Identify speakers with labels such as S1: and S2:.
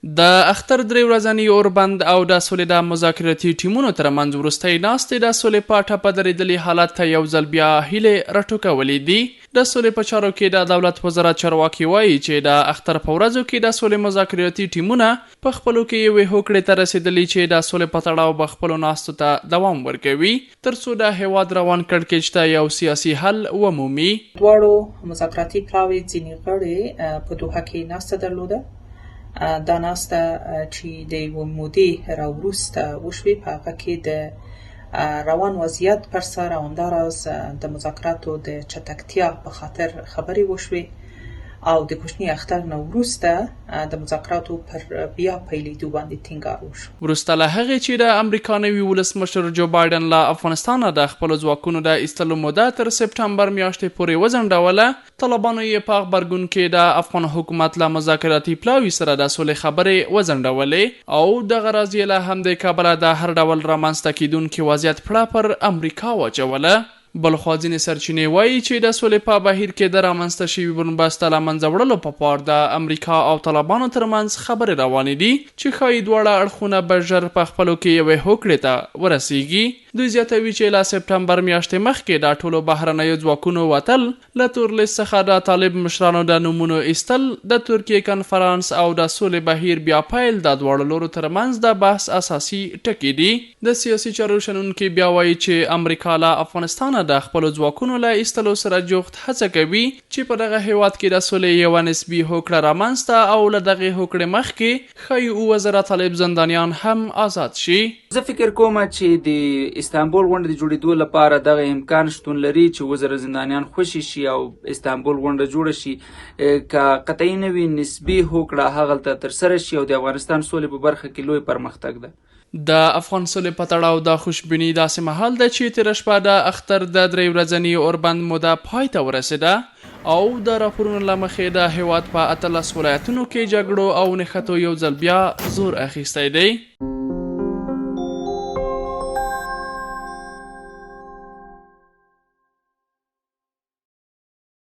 S1: د اختر درې ورځنی اوربند او د سولې د مذاکراتي ټیمونو ترمنځ وروستۍ ناستې د سولې په ټپه درېدلي حالت ته یو ځل بیا هیلې راټوکولې دي. د سولې په چارو کې د دولت وزارت چارواکي وايي چې د اختر په ورځو کې د سولې مذاکراتي ټیمونه په خپلو کې یوې هوکړې ته رسېدلي چې د سولې په تړاو به خپلو ناستو ته دوام ورکوي ترڅو د هېواد روان کړکېچ ته یو سیاسي حل ومومي.
S2: دواړو مذاکراتي پلاوي ځینې غړي په دوحه کې ناسته درلوده. دا ناسته چې د یوه مودې را وروسته وشوې، په هغه کې د روان وضعیت پر سر او همداراز د مذاکراتو د چټکتیا په خاطر خبرې وشوې او د کوچني اختر نه وروسته د مذاکراتو پر بیا پیلېدو باندې ټینګار وشو.
S1: وروسته له هغې چې د امریکا نوي ولسمشر جو بایډن له افغانستانه د خپلو ځواکونو د ایستلو موده تر سپټمبر میاشتې پورې وځنډوله، طالبانو یې په غبرګون کې د افغان حکومت له مذاکراتي پلاوي سره د سولې خبرې وځنډولې او دغه راز یې له همدې کبله د هر ډول رامنځته کېدونکي وضعیت پړه پر امریکا واچوله. بلخوا ځینې سرچینې وايي چې د سولې په بهیر کې د رامنځته شوي بنبست د له منځه وړلو په پار د امریکا او طالبانو ترمنځ خبرې روانې دي چې ښايي دواړه اړخونه به ژر په خپلو کې یوې هوکړې ته ورسېږي. دوی زیاتوي چې له سپټمبر میاشتې مخکې د ټولو بهرنیو ځواکونو وتل، له تور لیست څخه د طالب مشرانو د نومونو ایستل، د ترکیې کنفرانس او د سولې بهیر بیا پیل د دواړو لورو ترمنځ د بحث اساسي ټکي دي. د سیاسي چارو شنونکي بیا وايي چې امریکا له افغانستانه د خپلو ځواکونو له ایستلو سره جوخت هڅه کوي چې په دغه هېواد کې د سولې یوه نسبي هوکړه رامنځته او له دغې هوکړې مخکې ښايي 7000 طالب زندانیان هم ازاد شي.
S3: زه فکر کوم چې د استانبول غونډې د جوړېدو لپاره دغه امکان شتون لري چې 7000 زندانیان خوشې شي او استانبول غونډه جوړه شي، که قطعي نه وي نسبي هوکړه هغلته ترسره شي او د افغانستان سولې په برخه کې لوی پرمختګ ده.
S1: د افغان سولې په تړاو دا خوشبیني داسې مهال ده چې تېره شپه د اختر د درې ورځني اوربند موده پای ته ورسېده او د راپورونو له مخې د هېواد په 18 ولایتونو کې جګړو او نښتو یو ځل بیا زور اخیستی دی.